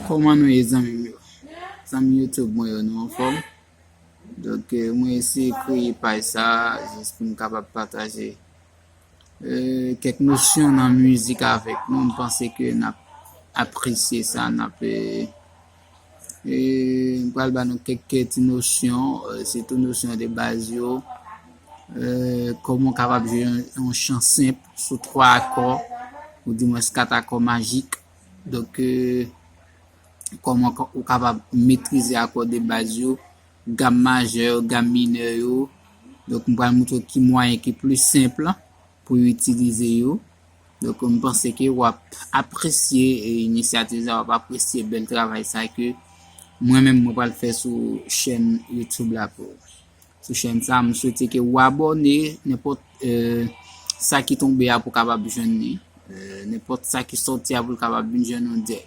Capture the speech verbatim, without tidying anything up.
Kòman nou ye, zanmi m yo? Zanmi YouTube mwen yo, nou anfòm? Donk, eh, mwen eseye kreye paj sa, jis pou m kapab pataje eh, kèk nosyon nan mizik avèk nou. M panse ke n ap apresye sa, n ap, eh, eh, m pral ba nou kèk, kèk ti nosyon, eh, sitou nosyon de baz yo. Eh, kòman w kapab jwe yon, yon chan senp sou twa akò, ou dimwens kat akò majik. Donk, eh, kòman ka- ou kapab metrize akò de baz yo, gam majè yo, gam minè yo. Donk, m pral montre w ki mwayen ki pli senp pou w itilize yo. Donk, m panse ke w ap apresye, eh, inisyativ sa, w ap apresye bèl travay sa ke mwen menm mwen pral fè sou chèn YouTube la pou ou. Sou chèn sa, m swete ke w abòne, nenpòt, eh, sa ki tonbe a pou w kapab jwenn li. Eh, nenpòt sa ki sòti a pou l kapab vin jwenn nou dèk.